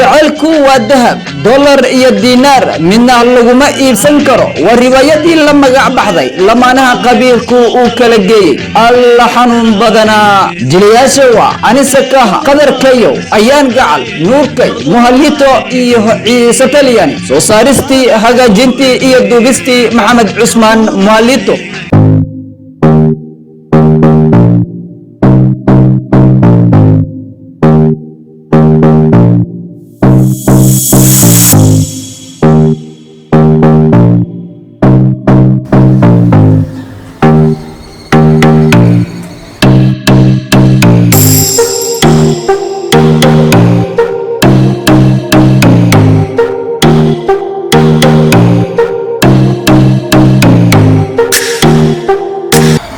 Jacaylku waa dahab, dollar iyo diinaar midna laguma iibsan karo. Waa riwaayadii la magac baxday Lamaanaha Qabiilku Uu Kala Geeyey. Alla xanuun badanaa! Jilayaasha waa Anisa Kaha, Qadar Kayow, Ayaan Gacal, Nuurkay, Muhalito iyo Ciise Taliyani. Soo saaristii, hagaajintii iyo duubistii Maxamed Cusmaan Muhalito.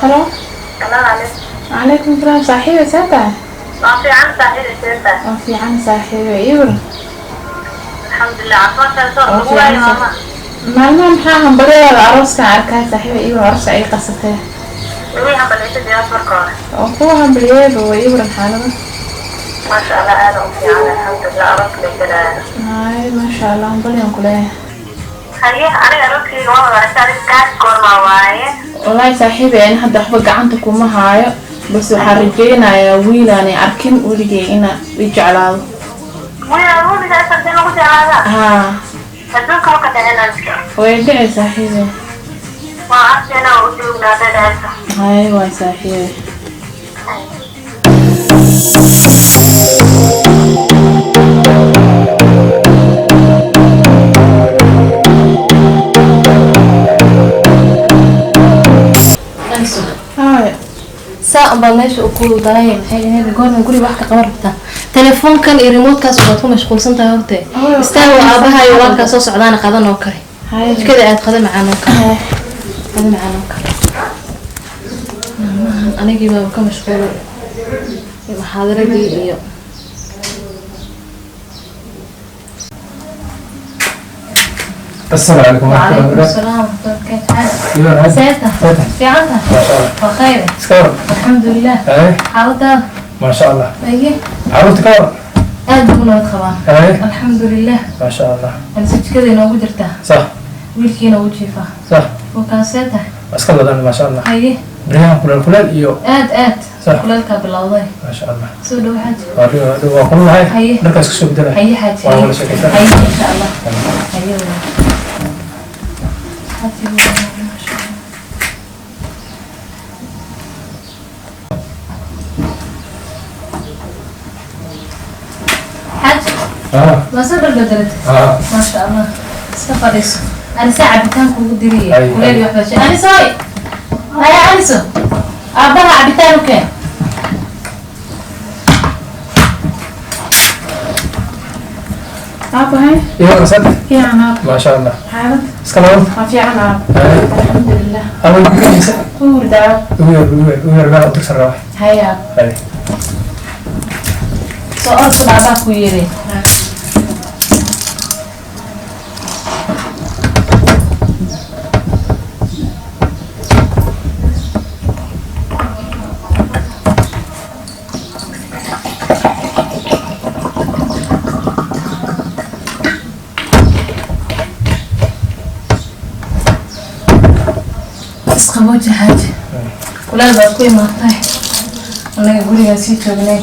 Halo. Calaykum salaam, saaxiibe, see tahay? Waa fiican, saaxiibi, seeta? Waa fiican, saaxiibe, iwr. Alxamdulilah, caafimaadkaada soo Waa lagu fiican. waayo maama. Maalmaha maxaa hambalyadaada arooskan arkaa, saaxiibe, iwr, aroos ay qasatee. Weli hambalyaysa diyaas marka hore. Oo kuwa hambalyeeba way iwran xaalada. Maasha Allah, aada u fiican, alxamdulilah, aroos bay galaan. Hay, maasha Allah, hambalyan kuleeyahay. Haye, aniga arooskayga waa wada aragtay, adiga kaas goormaa waaye? Wallaahi saaxiibe, ani hadda waxba gacanta kuma haayo, balse waxaan rajeynayaa wiilaanay arkin weligay ina i jeclaado. Wiil weliga afartan lagu jeclaadaa? Haa. Adduunka ma ka dhicin. Way dhici, saaxiibe. Waa agteena oo u joognaa dhadhaysa. Hay waay, saaxiibe. Haye. Saa unbaad meesha u kuuldahay, maxay ahayd, goorma guriga wax ka qaban rabtaa? Telefoonkan iyo remote-kaas baad ku mashquulsan tahay horte. Istaago, aabaha iyo walaalkaa soo socdaana, qadan oo kale. Haye. Jikada aad qada macaan oo kale. Haye. Qada macaan oo kale. Maalmahan anigii baaba ka mashquulay muxaadaradii iyo السلام عليكم ورحمة الله وعليكم وبركاته. السلام ورحمة الله وبركاته. إيوه، عادي. seeta فاتح. fiicanta? ما شاء الله. Waa khayr. iska war? Alxamdulilah. ايه. Xaaladaada? ما شاء الله. Aye. عروتك كور؟ Aad buu nabad qabaa. ايه. Alxamdulilah. ما شاء الله. Anise jikada inoogu jirtaa. صح. Wiilkiina wuu jiifaa. صح. Wakaan, see tahay? iska ladan, ما شاء الله. Haye. بريان كلال كلال iyo. Aad aad. Sax. Kuleelkaa bilowday. ما شاء الله. Soo dhow, xaaji. waa kululahay. Haye. Dharkaas kasoo bedelay. Haye, xaaji. Waa wala sheekaysan. Haye, insha Allah. Haye walaal. Xaaji walaal, maasha Allah. Xaaji. اه. Waa soo balbedelatay. اه. Maasha Allah, iska fadhiiso. Anise cabitaan kugu diriye. Haye, kuleel haye. iyo waxbaa. Anisoy, haya, Aniso, aabbaha cabitaan u keen. Aabo, hay. ايوه، سد. Fiican, aabo. ما شاء الله. Xaalad? iska ladan. Waa fiican, aabo. ايه. Alxamdulilah. اول كيس. Ku hurda, aabo. وير وير وير meel u dirsan rabaa. Haye, aabo. Haye. Soo orod, aabbaha ku yeeray. Isqabooji, xaaji, kuleel baad ku imaatay, annaga gurigaa sii joognay.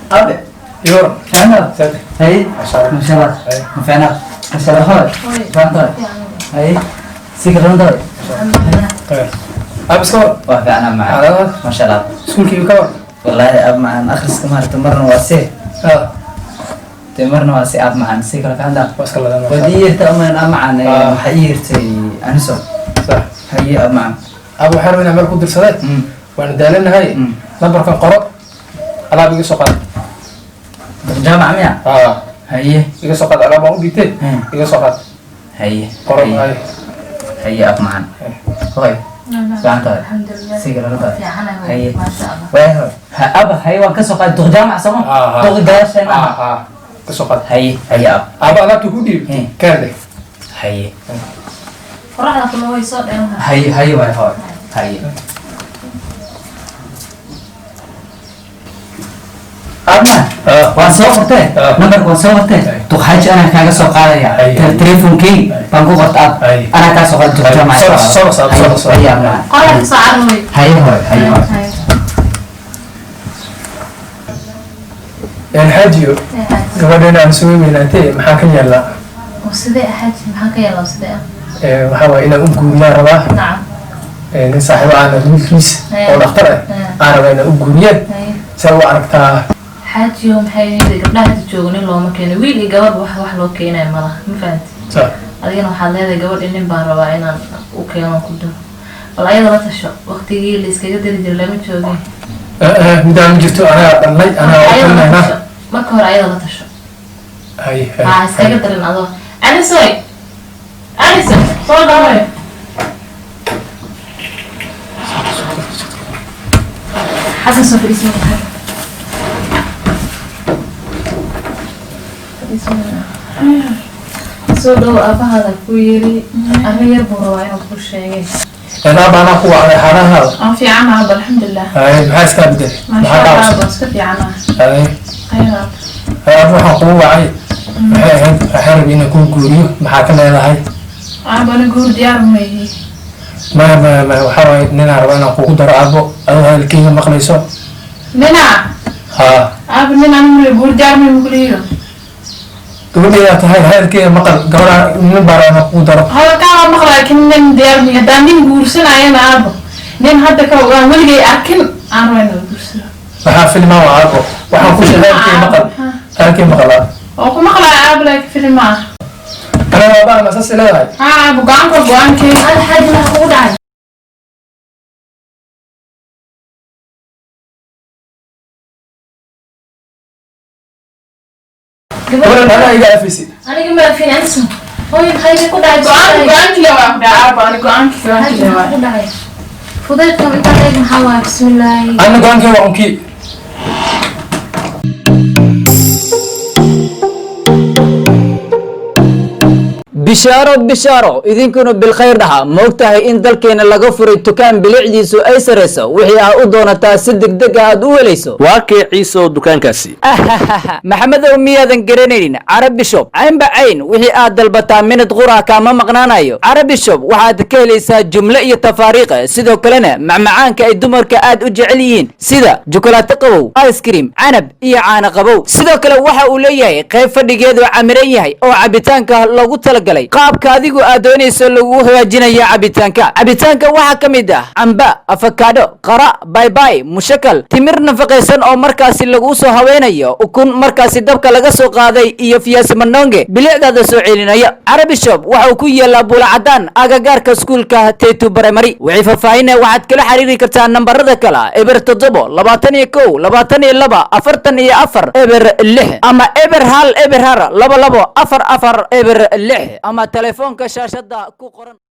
Abe. ايوه. Fiicnaa. سد. Haye. ما شاء الله. ما شاء الله. Haye. Ma fiicnaa? Ma sha Allah, hooy. Fiican tahay. Haye. Si kala tahay. طيب اب, iska war? Waa fiicnaa macaan. xaaladaha? Ma sha Allah. Iskuulkii ka war? Wallaahi ab macaan, akhriska maaragta marna waa si اه. dee marna waa si ab macaan, si kala fiican tahay. Waa iska ladan, ما Waad شاء ii الله. yeertay amaan ab macaan? Ah. Waxaa ii yeertay Aniso. صح. Haye, ab macaan. Ab, waxaan rabaa inaan meel ku dirsaday. Waana daalanahay. Nambarkan qoro, alaab iga soo qaad. Jaamac miya? Aa. Haye. Iga soo qaad alaab baan u dhiibtay. Iga soo qaad. Haye. Qoro. Haye. Haye. Haye, ab macaan, hooy, fiican tahay. Alxamdulilah. Si kala tahay. Fiicanahay. Haye. Maasha Allah. Waay hooy, ha aba, haye, waan ka soo qaaday duq jaamac sooma? Ah, ah. Duq gadaasheena. Aa aa, ka soo qaad. Haye, haye, ab. Aaba, alaabta ku dhiibtay keen dheh. Haye. Qoraxda kuma way soo dheeraha. Haye, haye, waay hooy, haye. Aabma waan soo qortee, nambarka waan soo qortee. Duqxaaji anaa kaaga soo qaadaya. Teleefonkey baan ku qorta, aab. Anaa kaa soo qaada duq Jaamac. Soo soo soo soo. Haye, aab. Qola ka soo carooy. Haye hooy, haye hooy. Xaajiyo, gabadheena aan soo weynaatee, maxaa ka yaallaa? Oo sidee ah, xaaji? Maxaa ka yeelaa? Sidee ah? Waxaa waaye inaan u guuriyaan rabaa. Nin saaxiibo aana wiilkiis oo dhakhtar ah aan rabaa inaan u guuriyaan. See u aragtaa? Xaajiyo, maxay ahayd, gabdhaha hadda jooga nin looma keeno. Wiil iyo gabadh wax loo keenayo malaha, ma fahanti? Adigana waxaad leedahay gabadh nin baan rabaa inaan u keeno, ku diro. Bal ayada la tasho. Waqtigii la iskaga diri jiray lama joogin. Midaan ma jirto, anagaa dhalnay, anagaa u Ayada la talinaynaa. tasho. Marka hore ayada la tasho. Hay. Ha iskaga darin adoo. Alisoy, Alison, soo dhawaay. Xasan, soo fadhiiso. Soo dhow. Aabahaada ku yiri arrin yar buu rabaa inuu kuu sheegay. Aaba, anaa ku wacday. Xaalahaada? Aan fiicanaha aaba, alxamdulilah. Hay, maxaa iskaa bedelay? Maasha maxaa Allah. kaa Aaba, iska fiicanaha. Hay. Khayr aaba. Hay aaba, waxaan kugu wacay maxay ahayd, waxaan rabay inaan kuu guuriyo. Maxaa ka leedahay? Aaba, ani guur diyaar ma ihi. Maya, maya, maya, waxaa waaye ninaan rabaa inaan kugu daro, aabo, adoo hadalkeyga maqlayso. Nina? Haa. Aaba, nin ani guur diyaar ma kuliyo. Gabadhaydaa tahay, hadalkeyga maqal. Gabadha nin baa rabaa inaan kugu daro. Hadalkaa waa maqla, laakiin nin diyaar ma. Haddaan nin guursanayana aabo, nin hadda ka aan weligay arkin aan rabaa inaan guursado. Waxaa filmaa waa aabo, waxaan ku sheegay hadalkeyga maqal, hadalkeyga maqal, aabo. Oo ku maqlaya aabo, laakiin filim ma ah. Aniga aabbaha ma saas leedahay? Haa aabo, go-aanka waa go-aankeyga. Al xaaji, maxaa kugu dhacay? Gabadhan anaa iga afisi. Aniga ma afin. Alison, hooyo, maxaa idin ku dhacay? Go-aanka go-aankii waa ku dhacay aabo, ani go-aankii Xaaji, go-aankii maxaa waa. ku dhacay? Fudaydka intaa leeg maxaa waaye? Bismillaahi. Ana go-aankeyga waa unkii. Bishaaro, bishaaro, idinkuna bilkhayr dhaha. Moogtahay in dalkeena laga furay dukaan bilicdiisu ay sarayso, wixii aa u doonataa si degdeg ah aad u helayso? Waa kee, Ciisow, dukaankaasi? Maxamedow, miyaadan garanaynin Carabi Shop? Caynba cayn, wixii aad dalbataa minad qura kaama maqnaanayo. Carabi Shop waxaad ka helaysaa jumle iyo tafaariiq, sidoo kalena macmacaanka ay dumarka aad u jecel yihiin, sida jukulaato qabow, ice cream, canab iyo caano qabow. Sidoo kale waxa uu leeyahay qayb fadhigeedu camiran yahay oo cabitaanka loogu talagalay, qaabka adigu aad doonayso lagu hagaajinayo cabitaanka. Cabitaanka waxaa ka mid ah camba, afakaadho, qara, baybay, mushakal, timir nafaqaysan oo markaasi lagu soo haweynayo, ukun markaasi dabka laga soo qaaday iyo fiyaasi manonge bilicdaada soo celinaya. Carabi Shop waxa uu ku yaalaa Buula Cadaan, agagaarka iskuulka Tetu Primary. Wixii faahfaahin waxaad kala xiriiri kartaa nambarada kale: 07 21 22 44 06 ama 010 010 22 44 06 ama telefoonka shaashada ku qoran.